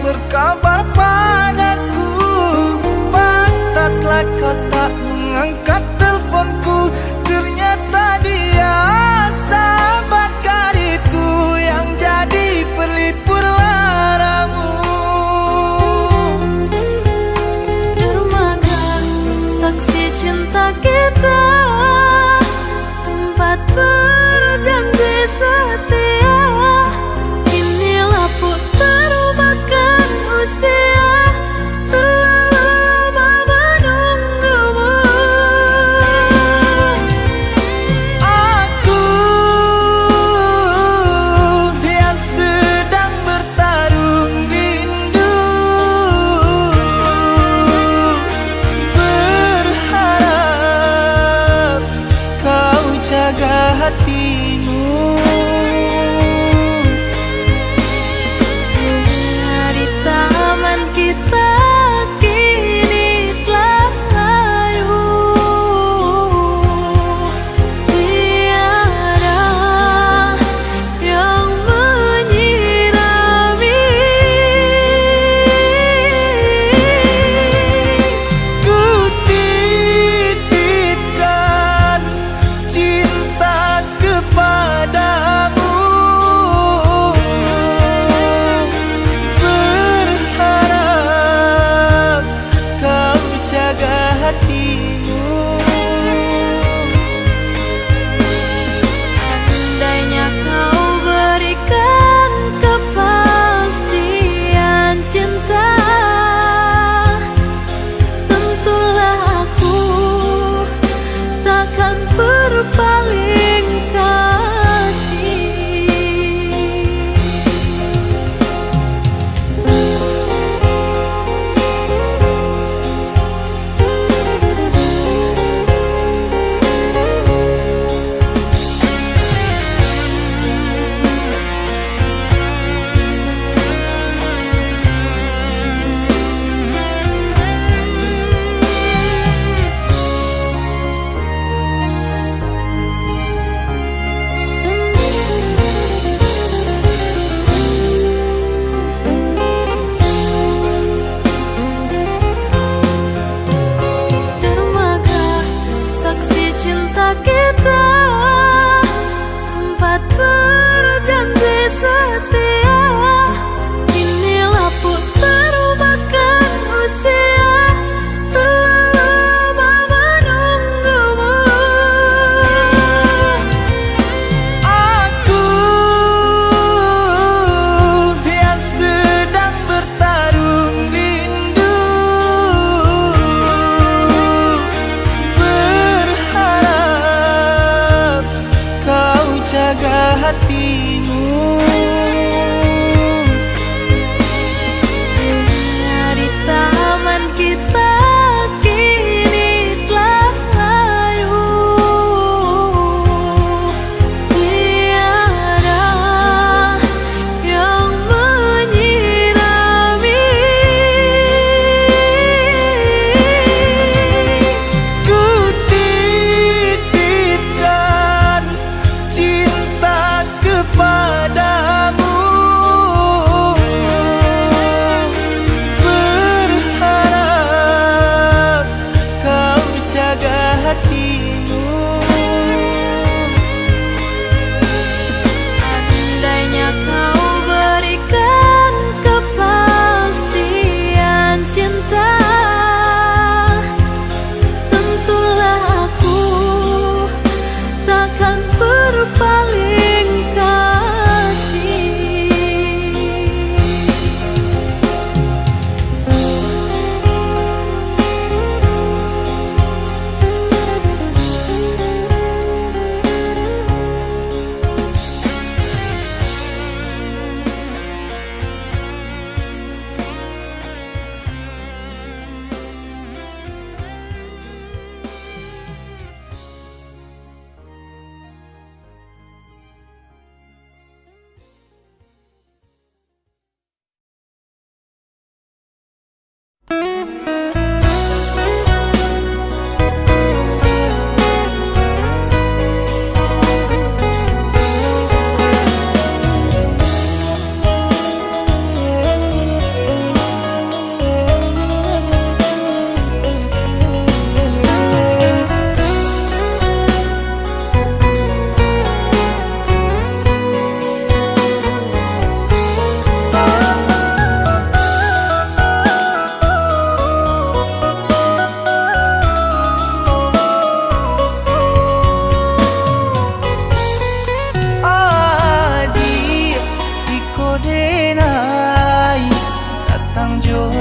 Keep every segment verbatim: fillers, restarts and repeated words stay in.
Berkabar padaku, pantaslah kau tak mengangkat teleponku. Ternyata dia sahabat karibku yang jadi pelipur laramu. Dermaga saksi cinta kita, tempat berjanji setia. Kini lapuk termakan usia, terlalu lama menunggumu.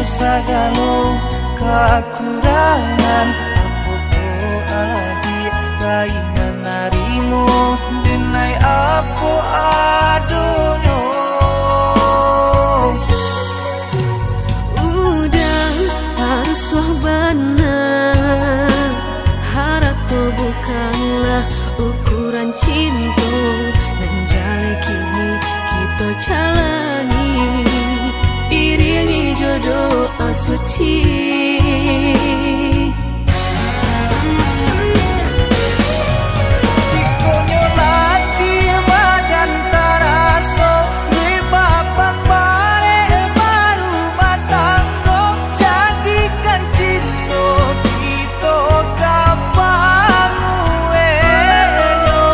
Sagalo kakurangan, apo ko adiak lai manarimo, denai apo adonyo. Udah rusuah bana, harato bukanlah ukuran cinto, nan jaleh kini kito jalani, iringi jo doa suci. Jikok nyo latih badan taraso, dek bapak barek barumah tanggo, jadikan cinto kito gampang uehnyo.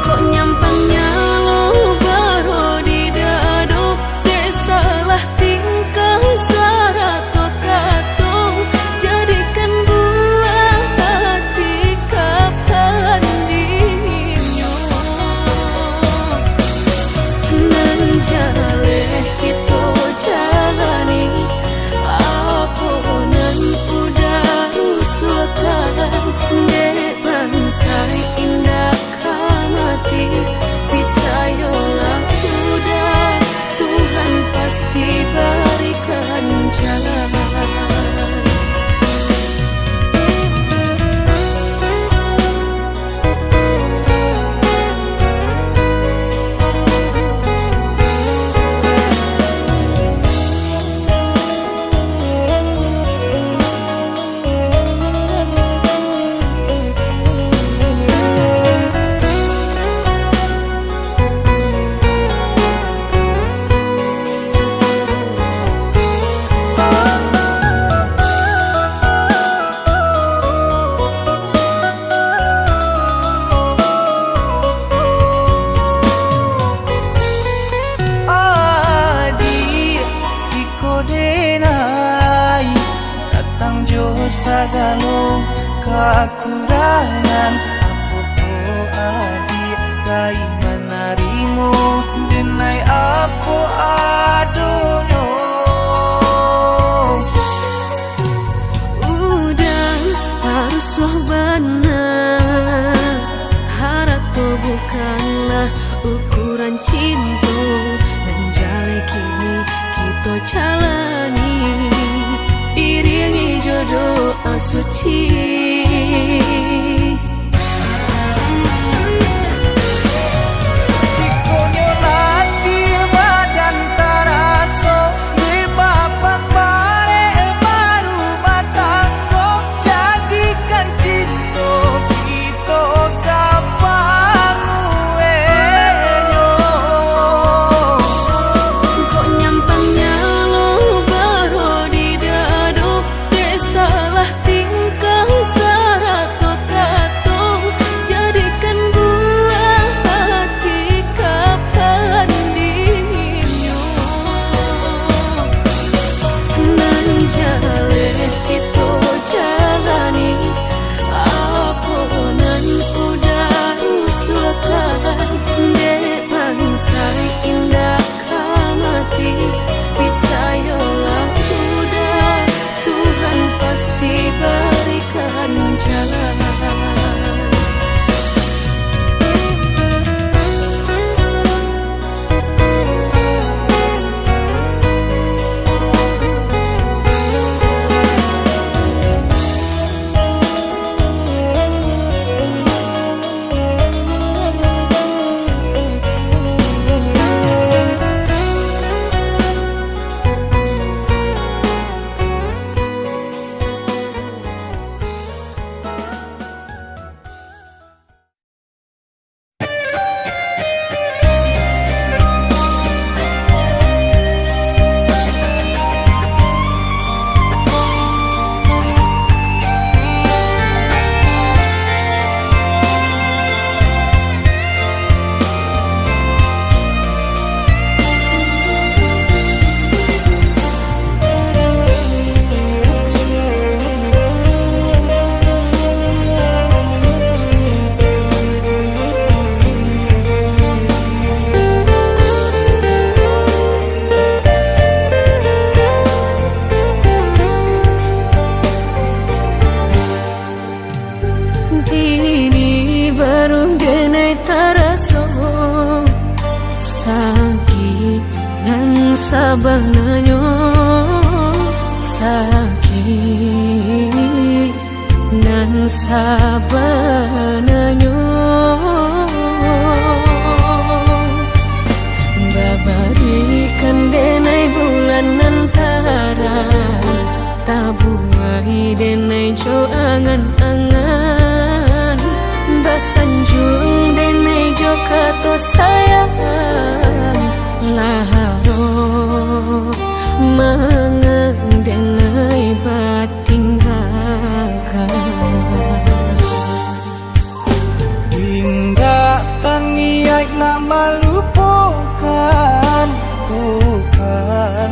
Kok nyampang nyalo baro di dado, dek salah tingkah sarato kato, jadikan buah hati ka pandinyo. Nan jaleh kito jalani, apo nan udah rusuahkan, dek bansaik indak ka mati. Picayolah, udah Tuhan pasti barikan jalan. Adiak, iko denai datang jo sagalo kakurangan, apo ko adiak lai manarimo, denai apo adonyo. Udah rusuah bana, harato bukanlah ukuran cinto, nan jaleh kini kito jalani, iringi jo doa suci. Jikok nyo latih badan taraso, dek bapak barek barumah tanggo, jadikan cinto kito gampang uehnyo. Kok nyampang nyalo baro di dado, dek salah tingkah sa- Sabananyo sakik nan sabananyo, babarikan denai bulan nan tarang, tabuai denai jo angan-angan, basanjuang denai jo kato sayang, lah ado mangan denai batinggakan. Indak taniaik nak malupokan, bukan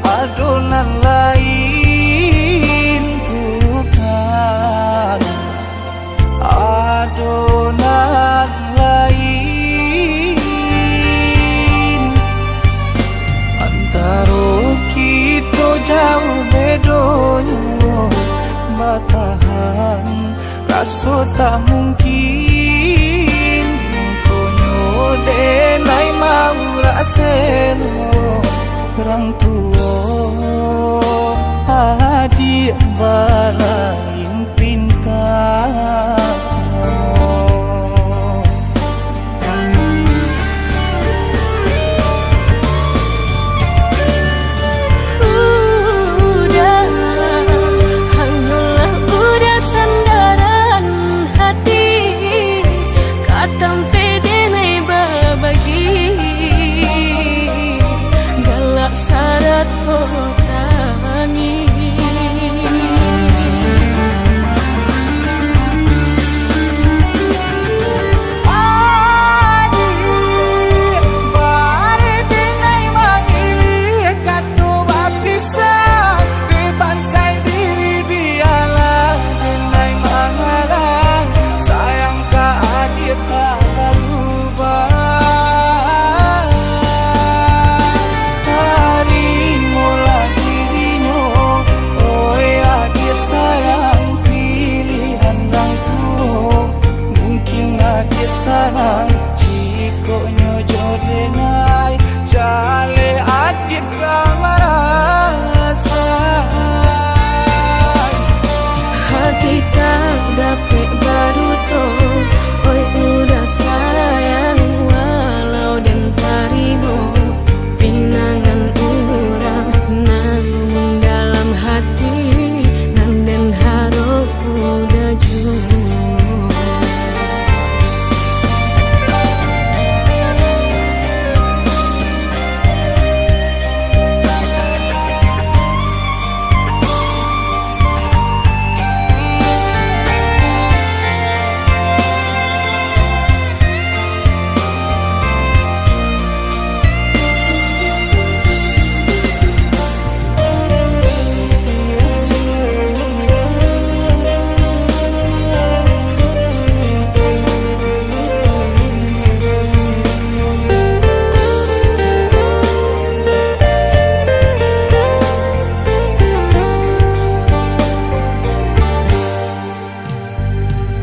ado nan lain, bukan ado nan lain. Antaro kito jauah bedonyo, batahan raso tak mungkin, konyo denai maurak selo, urang tuo adiak balain pinta. Udah, hanyolah udah sandaran hati, ka tampek denai babagi, galak sarato tangih. Adiak, bareh denai mamiliah kato bapisah, dek bansai diri bialah denai mangalah, sayang ka adiak tak barubah. Tarimolah dirinyo, oi adiak sayang, pilihan urang tuo. Mungkin adiak sanang, jikok nyo jo denai, jaleh adiak ka marasa. Hati tak dapek baduto, oi udah sayang, walau den tarimo pinangan urang, namun dalam hati nan den harok udah juo.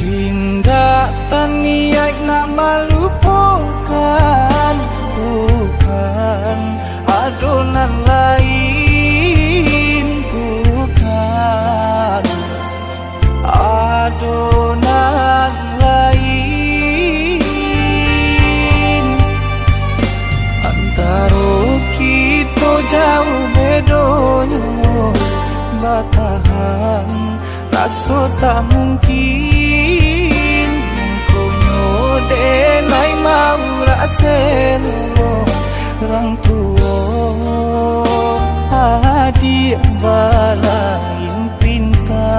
Indak taniaik nak malupokan, bukan ado nan lain, bukan ado nan lain. Antaro kito jauah bedonyo, batahan raso tak mungkin, konyo denai maurak selo, urang tuo adiak balain pinta.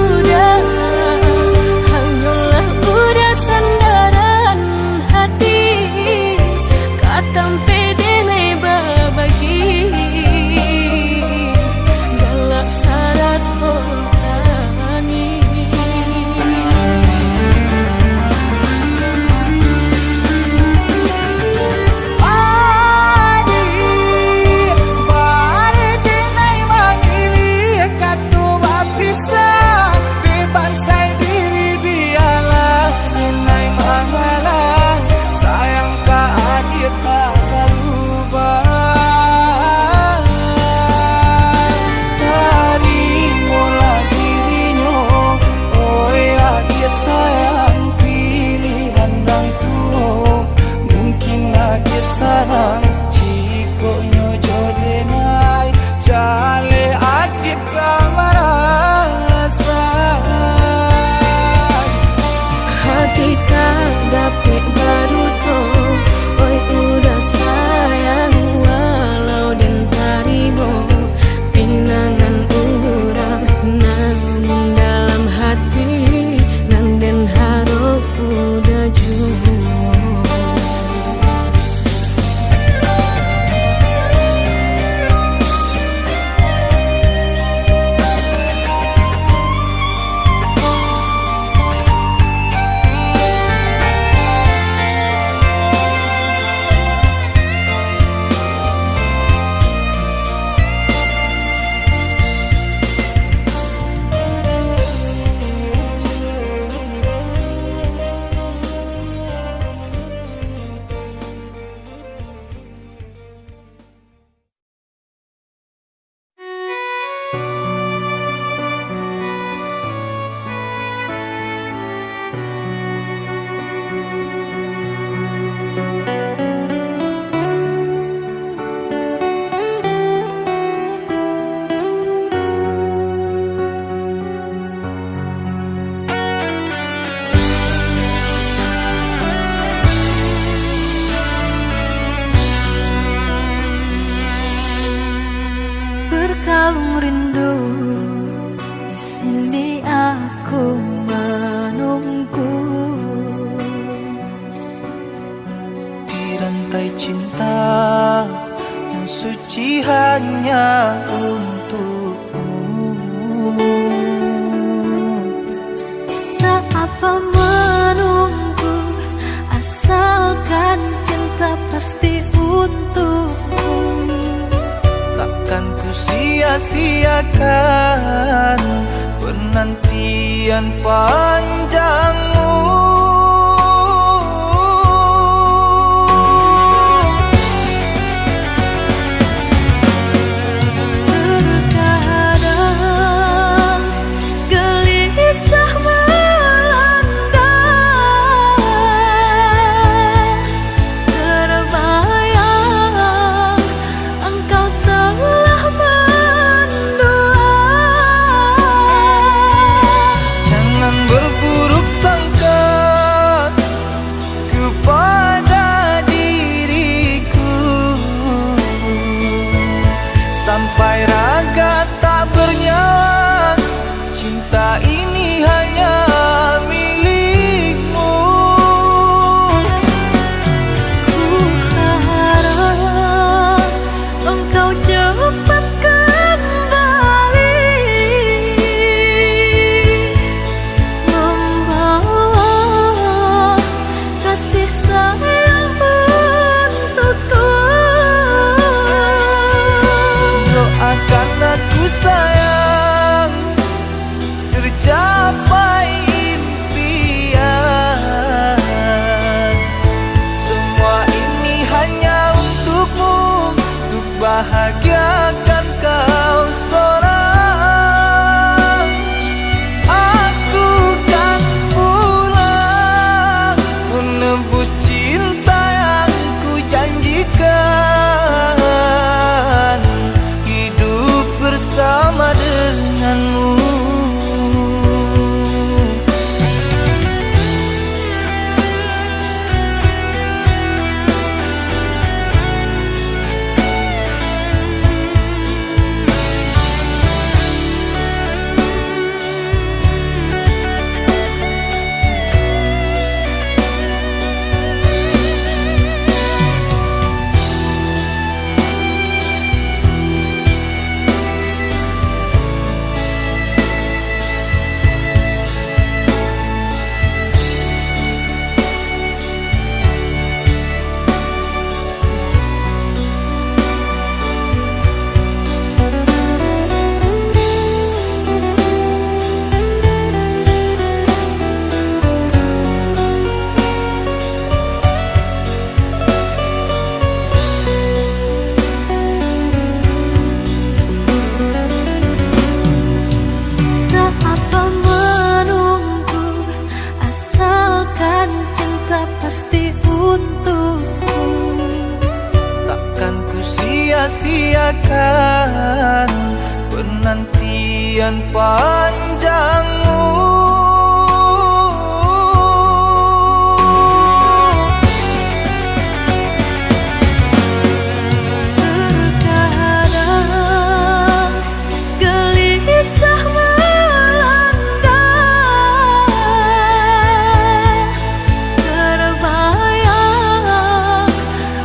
Udah, hanyolah udah sandaran hati, ka tampek denai babagi, galak sarato tangih. panjangmu. Terkadang gelisah melanda, terbayang engkau telah mendua. Jangan berburuk sangka kepada diriku, sampai raga tak bernyawa. Cinta ini hanya milikmu. Ku harap engkau cepat kembali, membawa kasih sayang untukku. Doakan aku, sayang, tercapai impian. Semua ini hanya untukmu, untuk bahagiakan kau sorang. Aku kan pulang menebus cinta yang ku janjikan, hidup bersama denganmu. Tak apa menunggu, asalkan cinta pasti untukku. Takkan ku sia-siakan penantian panjangmu. Terkadang gelisah melanda, terbayang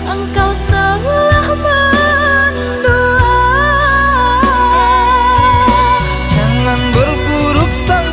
engkau telah mendua. Jangan berburuk sangka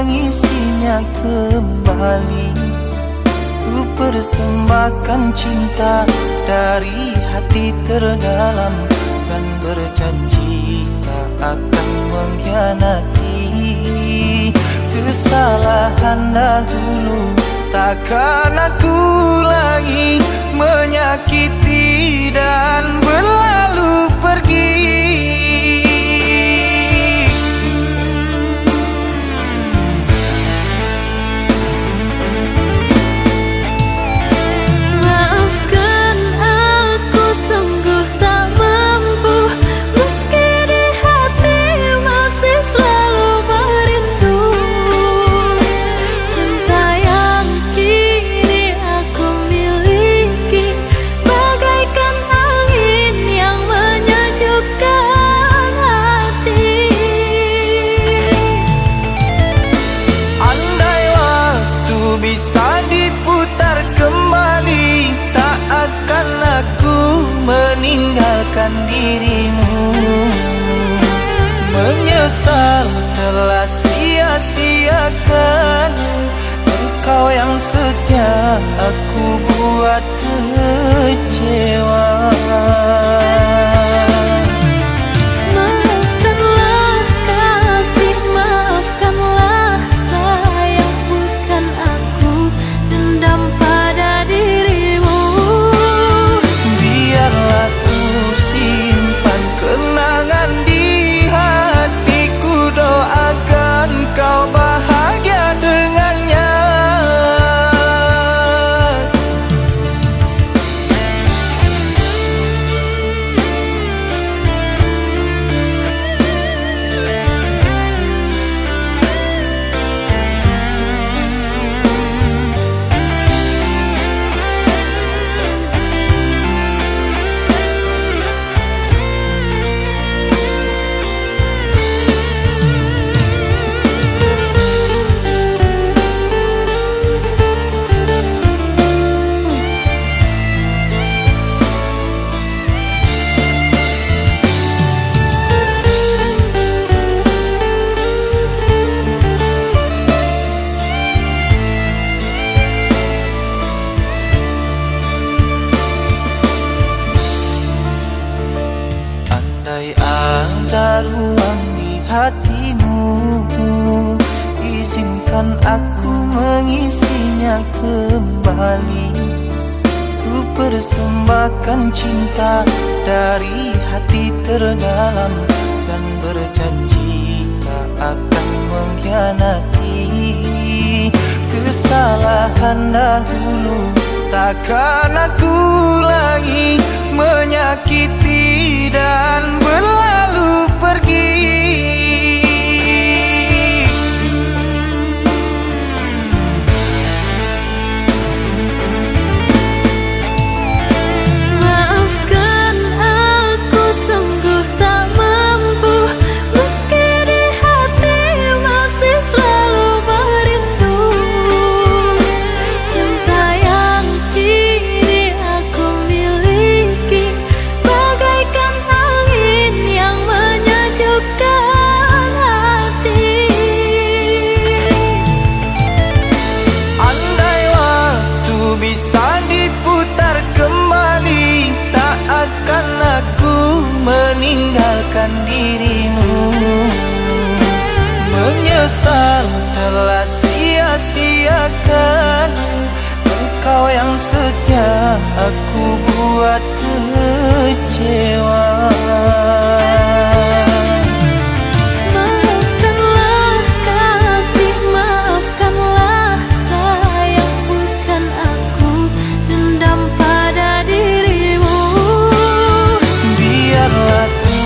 Isinya kembali. Ku persembahkan cinta dari hati terdalam dan berjanji tak akan mengkhianati kesalahan dahulu. Takkan aku lagi menyakiti dan berlalu pergi. Maafkan aku, sungguh tak mampu, meski di hati masih selalu merindu. Cinta yang kini aku miliki bagaikan angin yang menyejukkan hati. Andai waktu bisa diputar kembali, tak akan aku meninggalkan dirimu. Menyesal telah sia-siakan engkau yang setia aku buat kecewa. Maafkanlah kasih, maafkanlah sayang, bukan aku dendam pada dirimu. Biarlah ku simpan kenangan di hatiku, doakan kau bahagia dengannya. Andai ada ruang di hatimu, izinkan aku mengisinya kembali. Ku persembahkan cinta dari hati terdalam dan berjanji tak akan mengkhianati kesalahan dahulu. Takkan aku lagi menyakiti dan berlalu pergi. Maafkan aku, sungguh tak mampu, meski di hati masih selalu merindu. Cinta yang kini aku miliki bagaikan angin yang menyejukkan hati. Andai waktu bisa diputar kembali, tak akan aku meninggalkan dirimu. Menyesal telah sia-siakan engkau yang setia aku buat kecewa. Maafkanlah kasih, maafkanlah sayang, bukan aku dendam pada dirimu. Biarlah ku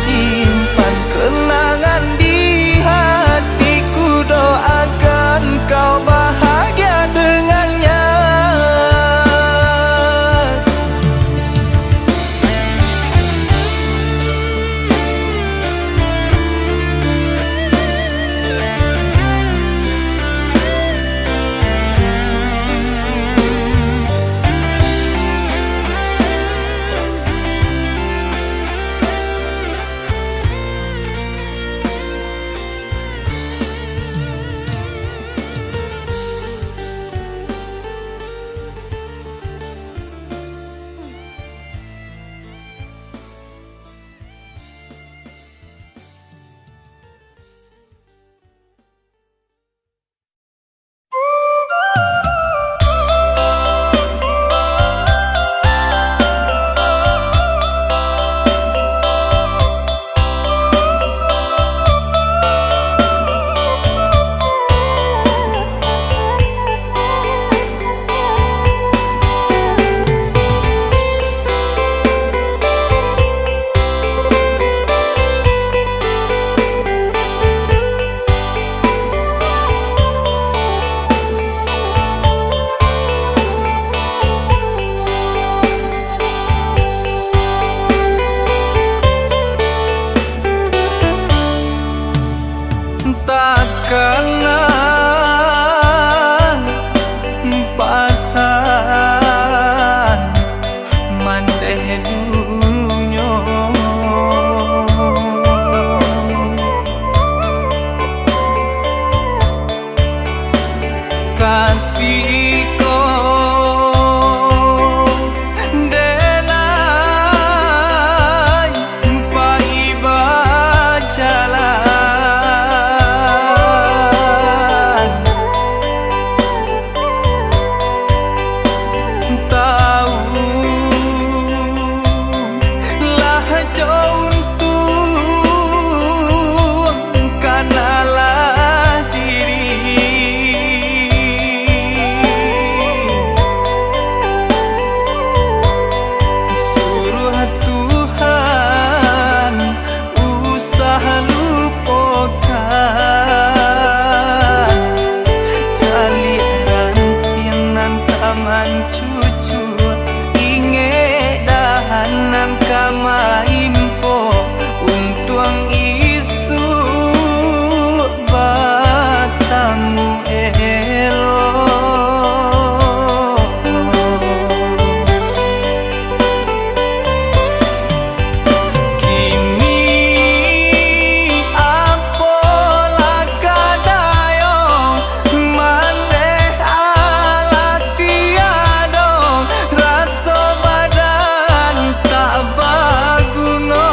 simpan kenangan di hatiku, doakan kau bahagia dengannya. Cucuk, ingek dahan nan ka maimpok, untuang isuak batamu elok. Kini apolah ka dayong, mandeh alah tiado, raso badan tak baguno.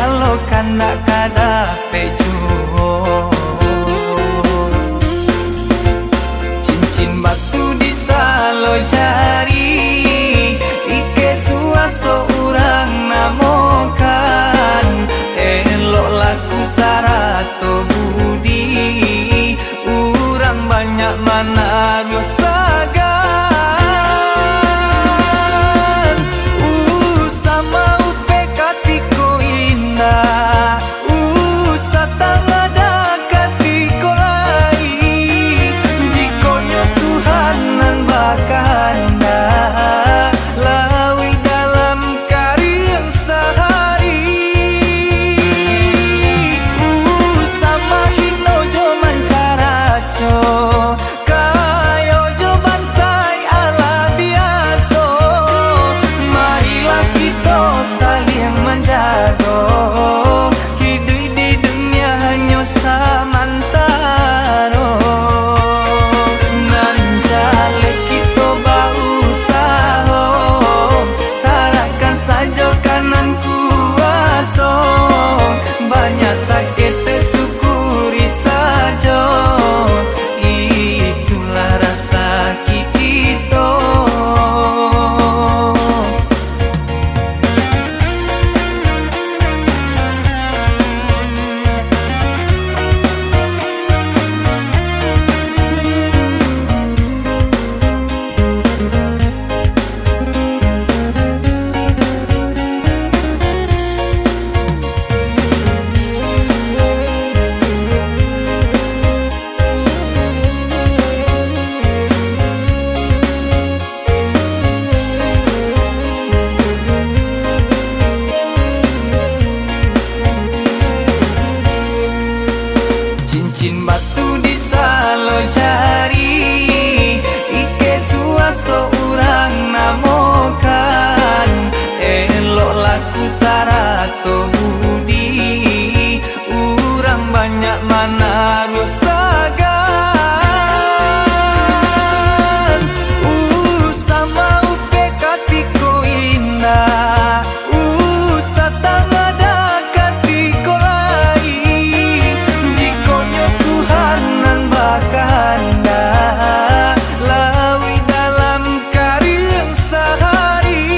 Kalau kandak ka dapek juo. Cincin batu di salo jari, ike suaso urang namokan, elok laku sarato budi, urang banyak manaruah sagan. Usah maupek katiko indak, usah tangah dakati ko lai. Jikok nyo Tuhan nan bakahandak, lauik dalam kariang sahari. Usah mahino jo mancaraco, kayo jo bansai alah biaso. Marilah kito saliang manjago, hiduik di dunia hanyo samantaro. Nan jaleh kito bausaho, sarahkan sajo ka nan kuaso. Banyak sakik tasyukuri sajo, itulah rasaki kito. Cincin batu di salo jari, ike suaso urang namokan, elok laku sarato budi, urang banyak manaruah sagan. Usah maupek katiko indak, usah tangah dakati ko lai. Jikok nyo Tuhan nan bakahandak, lauik dalam kariang sahari.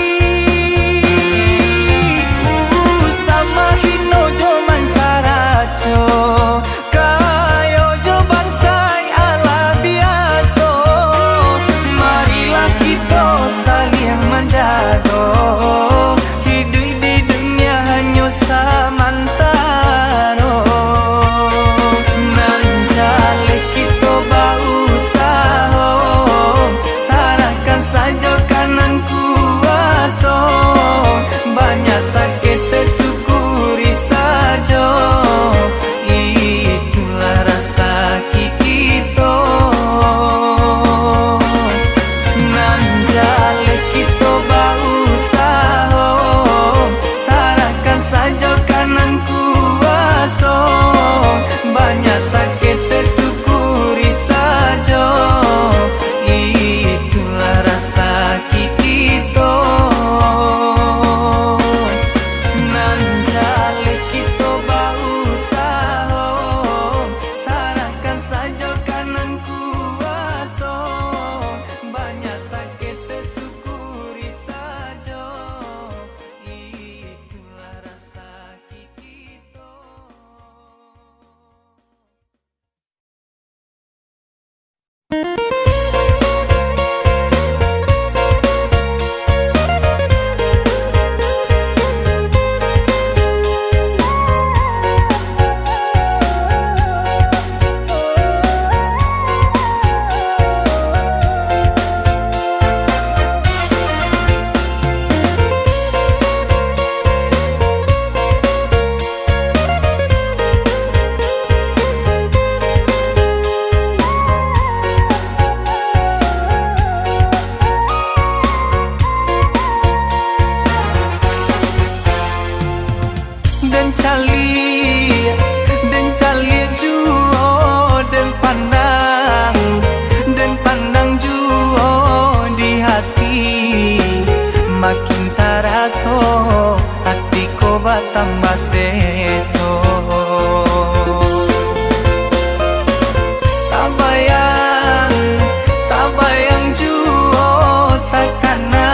Usah mahino jo mancaraco, kayo jo bansai alah biaso. Marilah kito saliang manjago, hiduik di dunia hanyo samantaro. Nan jaleh kito bausaho, sarahkan sajo ka nan kuaso. Banyak sakik tasyukuri sajo, itulah rasaki kito. Nan jaleh kito bausaho, sarahkan sajo ka nan kuaso. Banyak sakik tasyukuri sajo, itulah rasaki kito. Nan jaleh kito bausaho, sarahkan sajo ka nan kuaso. Banyak sakik tasyukuri sajo, itulah rasaki kito. Den caliak, den caliak juo, den pandang, den pandang juo di hati. Makin taraso ati ko batambah se- Esok. Tabayang, tabayang juo takana,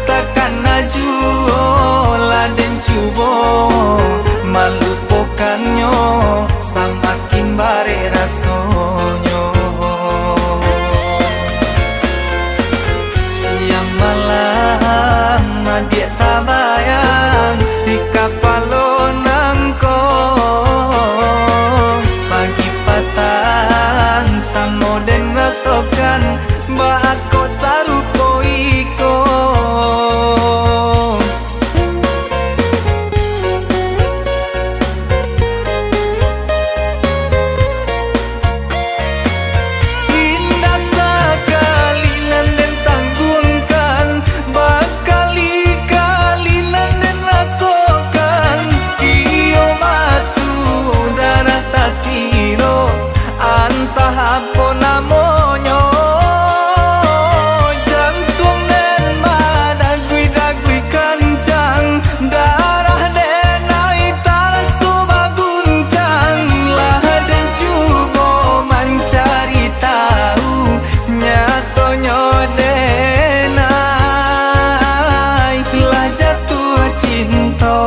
takana juo lah den cubo malupokannyo, samakin barek rasonyo. Siang malam adiak tabayang di kapalo nangko. Pagi patang samo den rasokan, baa kok sarupo iko. Indak sakali nan den tangguangkan, bakali-kali nan den rasokan. Iyo masuak darah tasiro, antah apo namonyo. Jantuang den badagui-dagui kancang, darah den ai taraso baguncang. Lah den cubo mancari tahu, nyatonyo den ai lah jatuah cinto.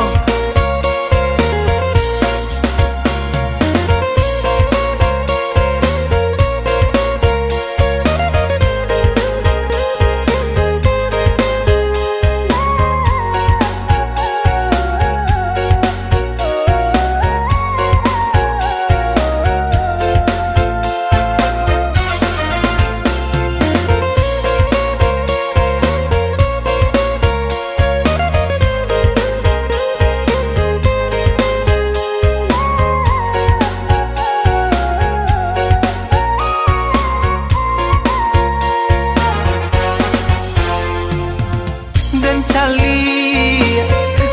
Den caliak,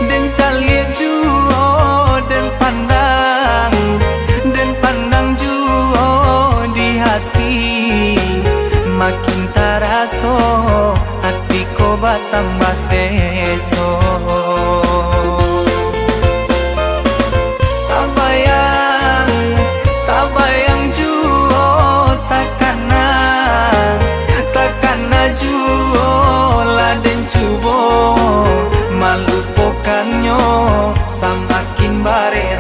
den caliak juo, den pandang, den pandang juo di hati, makin taraso ati ko batambah seso. Tabayang, tabayang juo takana, takana juo lah den cubo malupokannyo, samakin barek